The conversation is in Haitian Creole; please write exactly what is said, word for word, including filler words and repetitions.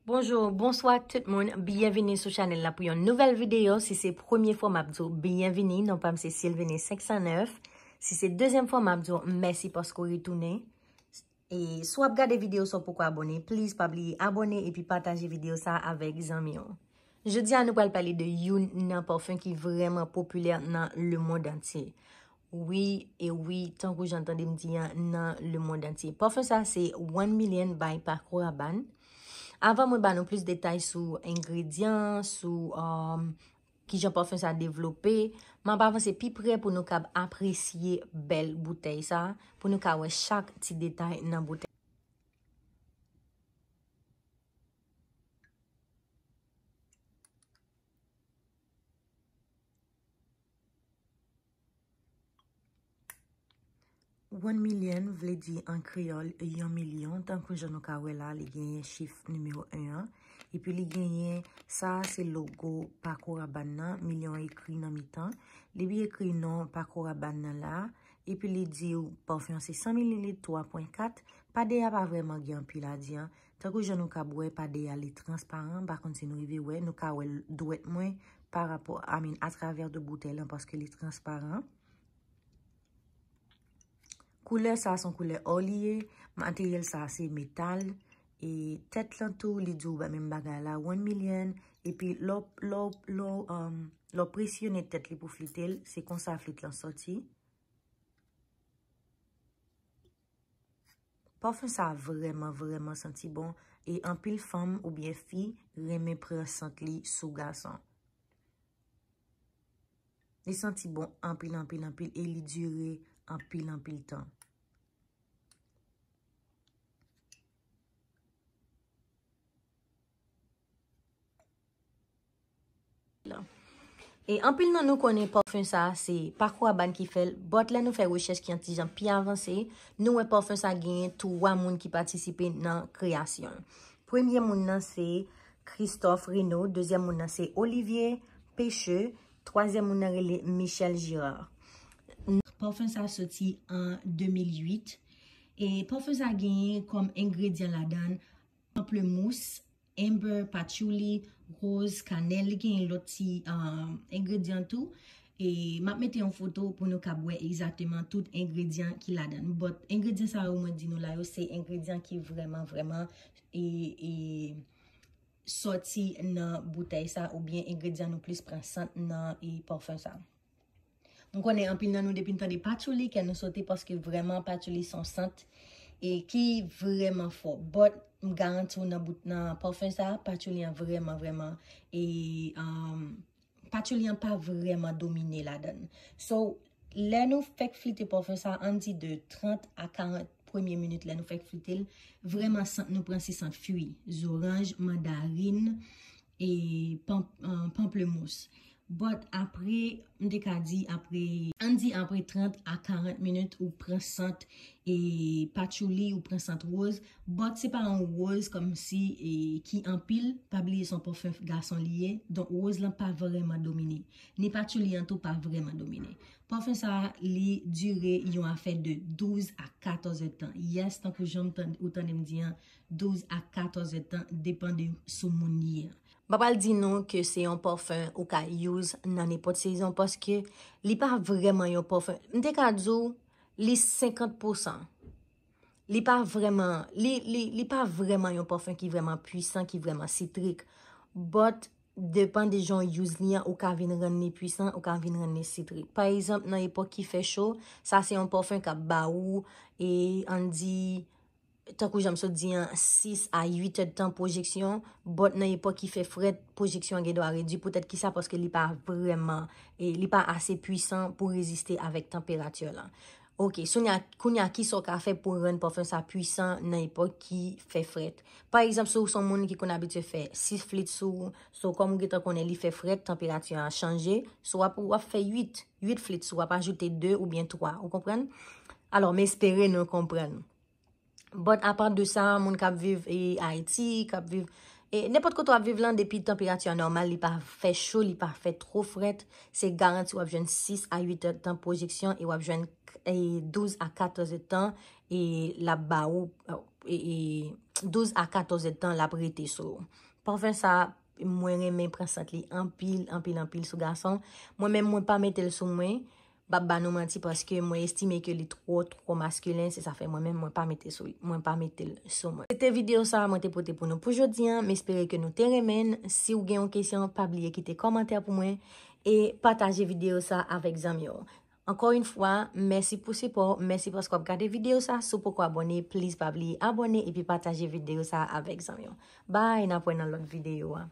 Bonjou, bonswa tout moun. Byenvini sou chanèl la pou yon nouvèl videyo. Si se premye fwa, m ap di w byenvini. Non pa m se Sylvine senk san nèf. Si se dezyèm fwa, m ap di w mèsi paske w retounen. E si w ap gade videyo sa w poko abòne, please pa bliye abòne epi pataje videyo sa avèk zanmi w. Jodi a nou pral pale de youn nan pafim ki vrèman popilè nan lemonn antye. Wi, e wi, tankou jan tande m di an, nan lemonn antye. Pafim sa se One Million by Paco Rabanne. Avan mwen ba nou plis detay sou engredyan, sou um, kijan pafim sa devlope, m ap avanse pi pre pou nou kab apresye bèl boutèy sa, pou nou ka wè chak ti detay nan boutèy. One million vle di an kreyòl yon milyon. Tankou jan nou ka wè la, li genyen chif nimewo en an. Epi li genyen, sa a se logo Paco Rabanne nan, milyon ekri nan mitan. Li byen ekri non Paco Rabanne nan la. Epi li di w pafim an se san mililit, twa pwen kat. Pade a pa vrèman gen anpil a di an. Tankou jan nou kab wè, pade a li transparan. M pa konn si nou rive wè, nou ka wè l dwèt mwen pa rapò, I mean, atravè de boutèy lan paske li transparan. Koulè sa se yon koulè or li ye, materyèl sa se metal, e tèt lan tou, li di w ba menm bagay la, one million, epi lè w, lè w, lè w, um, lè w presyone tèt li pou flite l, se konsa flit lan sòti. Pafim sa vrèman, vrèman santi bon, e anpil fanm oubyen fi renmen pran sant li sou gason. Li santi bon anpil, anpil, anpil, e li dire anpil, anpil tan. E anpil nan nou konnen pafim sa se Paco Rabanne ki fè l, but lè nou fè rechèch ki yon ti jan pi avanse, nou wè pafim sa genyen twa moun ki patisipe nan kreyasyon l. Premye moun nan se Christophe Renaud, dezyèm moun nan se Olivier Pecheux, twazyèm moun nan rele Michel Girard. Pafim sa soti an de mil uit, e pafim sa genyen kòm engredyan ladan l pamplemousse, amber, patchouli, woz, kanèl, li genyen lòt ti, um, engredyan tou. E m ap mete yon foto pou nou kab wè egzakteman tout engredyan ki ladan l. But engredyan sa yo mwen di nou la yo se engredyan ki vrèman, vrèman, e, e, sòti nan boutèy sa oubyen engredyan nou plis pran sant nan, e, pafim sa. M konnen anpil nan nou depi n tande patchouli, kè nou sote paske vrèman patchouli se yon sant e ki vrèman fò. But m garanti w nan bout, nan pafim sa, patchouli an vrèman, vrèman, e, um, patchouli an pa vrèman domine ladan l. So, lè nou fèk flite pafim sa, ann di de trant a karant premye minit lè nou fèk flite l, vrèman sant nou pran se sant fwi, zoranj, mandarin, e pan-, uh, pamplemousse. But apre, m te ka di apre, ann di apre trant a karant minit ou pran sant e patchouli, ou pran sant woz. But se pa yon woz kòmsi e ki anpil, pa bliye se yon pafim gason li ye. Donk woz lan pa vrèman domine. Ni patchouli an tou pa vrèman domine. Pafim sa li dire yon afè de douz a katòz èdtan. Yes, tankou jan m tande, ou tande m di an, douz a katòz èdtan, depann de sou moun li ye an. M pa pral di nou ke se yon pafim ou ka use nan nenpòt sezon paske li pa vrèman yon pafim. M te ka di w li senkant pousan. Li pa vrèman, li, li, li pa vrèman yon pafim ki vrèman pwisan, ki vrèman sitrik. But depann de jan w use li an, ou ka vin rann li pwisan, ou ka vin rann li sitrik. Pa egzanp, nan epòk ki fè cho, sa se yon pafim k ap ba ou, e ann di, tankou jan m sot di an, sis a uit èdtan pwojeksyon, but nan epòk ki fè frèt, pwojeksyon an gen dwa redui. Poutèt ki sa? Paske li pa vrèman, e, li pa ase pwisan pou reziste avèk tanperati lan. Ok, kounye a, kounye a, kisa w ka fè pou rann pafim sa pwisan nan epòk ki fè frèt? Pa egzanp, si w se yon moun ki konn abitye fè sis flit sou ou, so kòm ou gentan konnen li fè frèt, tanperati an chanje, so w ap, w ap fè uit, uit flit sou, w ap ajoute de oubyen twa, ou konprann? Alò, m espere nou konprann. But apa de sa, moun k ap viv, e, Ayiti, k ap viv, e, nenpòt kote w ap viv lan, depi tanperati a nòmal, li pa fè cho, li pa fè twò frèt, se garanti w ap jwenn sis a uit èdtan pwojeksyon e w ap jwenn, e, douz a katòz èdtan, e l ap ba ou, e, e, e, douz a katòz èdtan l ap rete sou ou. Pafè sa, mwen renmen pran sant li anpil, anpil, anpil sou gason. Mwen menm, mwen pa mete l sou mwen. M p ap ba nou manti paske mwen estime ke li twò, twò maskilen. Se sa fè mwen menm, mwen pa mete sou, mwen pa mete l sou mwen. Se te videyo sa a mwen te pote pou nou pou jodi a. M espere ke nou te renmen l. Si w gen yon kesyon, pa bliye kite kòmantè pou mwen e pataje videyo sa a avèk zanmi w. Ankò yon fwa, mèsi pou sipò w, mèsi paske w ap gade videyo sa a. Si w poko abòne, please pa bliye abòne epi pataje videyo sa a avèk zanmi w. Bye, n ap wè nan lòt videyo a.